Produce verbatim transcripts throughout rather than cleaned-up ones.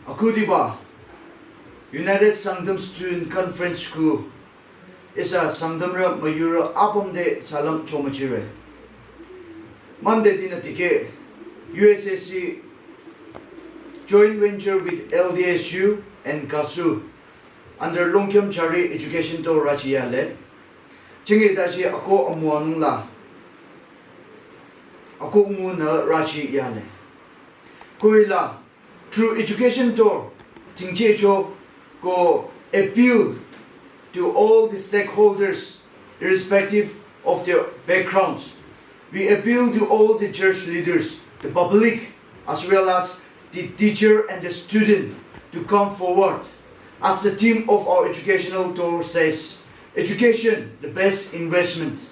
Akhudiba United Sangtam Student Conference ku ihsa Sangtamrü müyurü apüm te salam chomüchire. Mande dinü tike U S S C joint venture with L D S U and KASU under Longkyam Chari Education to rachiyale. Chingi dachi ako amuanung la ako ngu na rachiyale. Kuila through education to tingchecho ko appeal to all the stakeholders irrespective of their backgrounds. We appeal to all the church leaders, the public, as well as the teacher and the student to come forward. As the theme of our educational tour says, education, the best investment.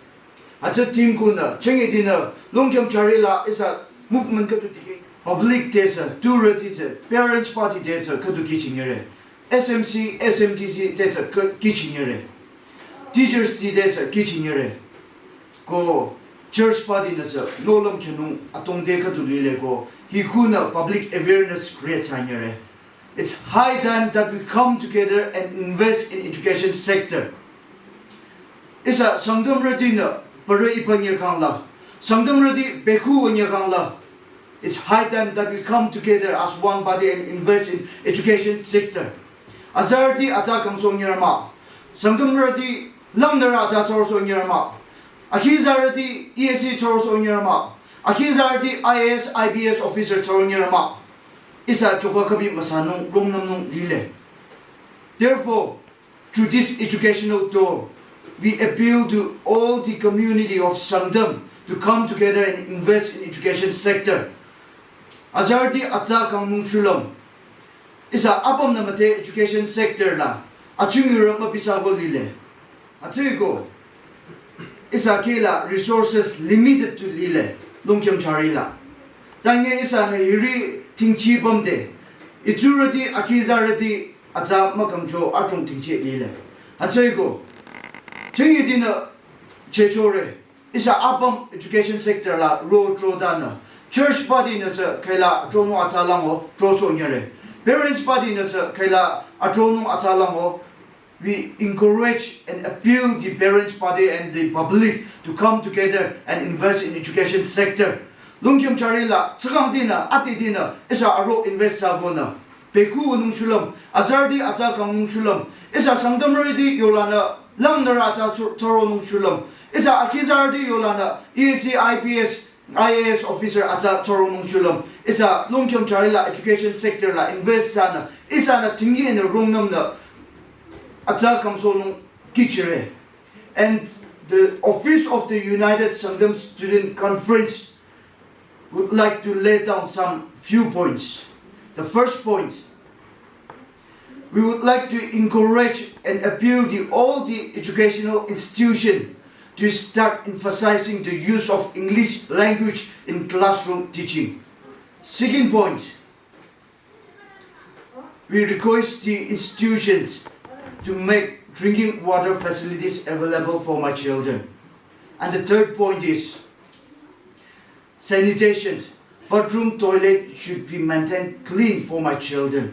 Acha theme ku na, chingi dinü, Longkyam Chari la ihsa movement khüdu tike. Public te sü, tu rüti sü, parents party te sü, khüdu kichinire. S M C, S M T C te sü, khü-, kichinire. Teachers ti te sü, kichinire. Ko church party nü sü, nohlüm khenung atong te khüdu lile ko, hi ku na public awareness create sanyire. It's high time that we come together and invest in education sector. Ihsa Sangtamrüti nü parü ipa nyekang la, Sangtamrüti bekhu nyekang la, it's high time that we come together as one body and invest in education sector. Azarüti acha kangso nyerma, Sangtamrüti langnürü acha chorso nyerma, akhizarüti E S C chorso nyerma, akhizarüti I A S, I P S officer chor nyerma. Ihsa choka kabi müsanung rungnümnung lile. Therefore, through this educational tour, we appeal to all the community of Sangtam to come together and invest in education sector. Azarüti acha kangnung shulüm. Ihsa apüm nü müte education sector la, aching yurang müpisa ko lile. Atsüko, ihsa kila resources limited to lile, Longkyam Chari la. Tange ihsa nü hiri tingchi pamde, itsurüti, akhizarüti, acha mükamcho achung tingchi lile. Atsüko, chingi dinü chechore, ihsa apüm education sector la ro tro danü. Church party nü sü kila tronung acha lango, tro so nyere. Parents party nü sü kila atronung acha lango, we encourage and appeal the parents party and the public to come together and invest in education sector. Longkyam Chari la, tsakang dinü, ati dinü, ihsa aro invest sa gonü. Bekhu nung shulüm, azarüti acha kangnung shulüm, ihsa Sangtamrüti yolanü, langnürü acha su-, choro nung shulüm, ihsa akhizarüti yolanü, E S C, I P S, I A S officer acha choro nung shulüm, ihsa Longkyam Chari la education sector la invest sanü, ihsa nü tingi nü rungnüm nü acha kamso nung kichire. And the office of the United Sangtam Student Conference would like to lay down some few points. The first point, we would like to encourage and appeal to all the educational institution to start emphasizing the use of English language in classroom teaching. Second point, we request the institutions to make drinking water facilities available for my children. And the third point is sanitation. Bathroom, toilet should be maintained clean for my children.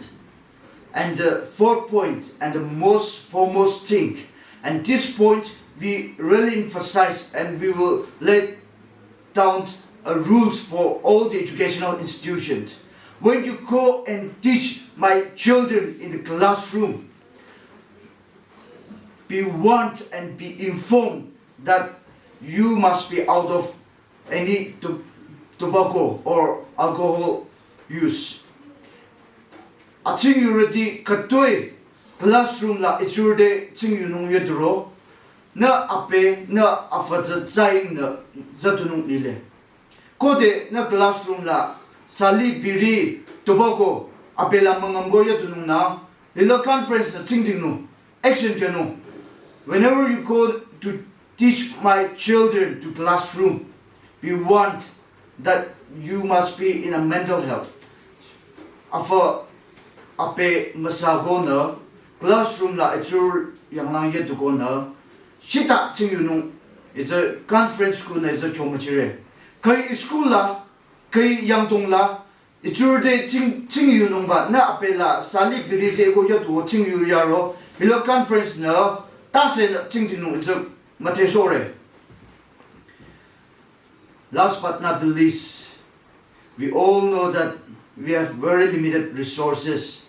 And the fourth point, and the most foremost thing, and this point we really emphasize and we will let down, uh, rules for all the educational institutions. When you go and teach my children in the classroom, be warned and be informed that you must be out of any to-, tobacco or alcohol use. Aching yurüti khütoi classroom la itsurüti ching yunung yeduro, nü ape, nü afa tsü tsaying nü zatunung lile. Khode nü classroom la sali, biri, tobacco ape la müngamgo yedunung nü, lila conference nü chingdingnung, action kyanung. Whenever you go to teach my children to classroom, be warned that you must be in a mental health. Afa ape müsa konü, classroom la itsur yanglang yedu konü, shita ching yunung, it's a conference kunü, it's a chomachire. Kai school la, kai yangdong la, itsurüte ching, ching yunungba, nü apela, sali biri je ko yatu ching yu yaro, hilo conference nü, tase nü ching dinung itsu, mate sore. Last but not the least, we all know that we have very limited resources,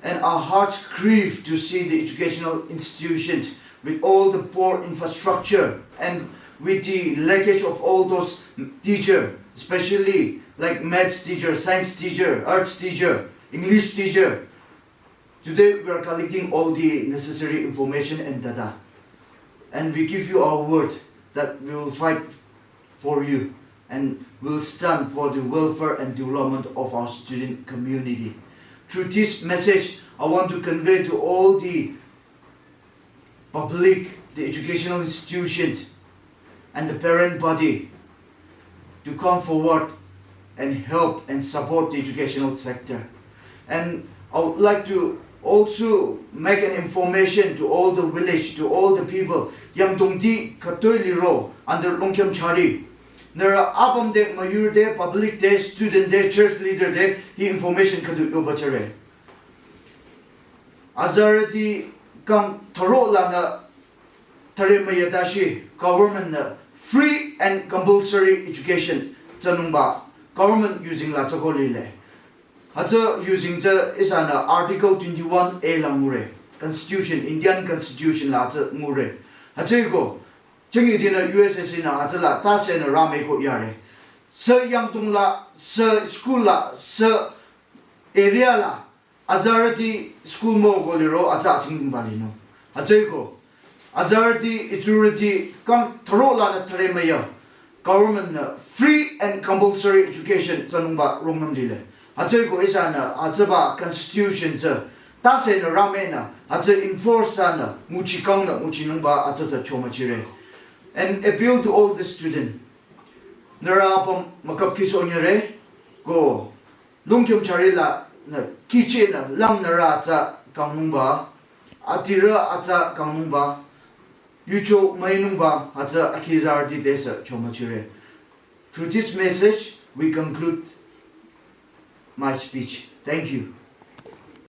and our hearts grieve to see the educational institutions with all the poor infrastructure and with the lackage of all those teacher, especially like maths teacher, science teacher, arts teacher, English teacher. Today we are collecting all the necessary information and data, and we give you our word that we will fight for you and will stand for the welfare and development of our student community. Through this message, I want to convey to all the public, the educational institutions, and the parent body to come forward and help and support the educational sector. And I would like to also make an information to all the village, to all the people. Yangdongti katoi liro under Longkyam Chari. Nührü apüm te, müyurü te, public te, student te, church leader te, hi information khüdu yoba chare. Azarüti kang tharo lanü thare müya tashi government nü free and compulsory education tsanungba government yuzeng la tsako lile. Hütsü yuzeng tsü ihsanü Article twenty-one A la ngure. Constitution, Indian Constitution la hütsü ngure. Hütsüeko, chingi dinü U S S C nü hütsüla tase nü rame ko yare. Sü yangdong la, sü school la, sü area la, azarüti school mo ko liro hütsü achingdongba linung. Hütsüeko, azarüti, itsurüti, kang tharo lanü thare müya government nü free and compulsory education tsanungba rungnüm lile. Hütsüeko ihsanü hütsüba constitution tsü tase nü rame nü hütsü enforce thsanü nguchi kang nü nguchinungba hütsü tsü chomachire. An appeal to all the student. Nührü apüm mükap kiso nyere ko Longkyam Chari la nü kiche nü lang nührü atsa kangnungba, adirü atsa kangnungba, yucho müinungba hütsü akizarüti te sü chomachire. Through this message, we conclude my speech. Thank you.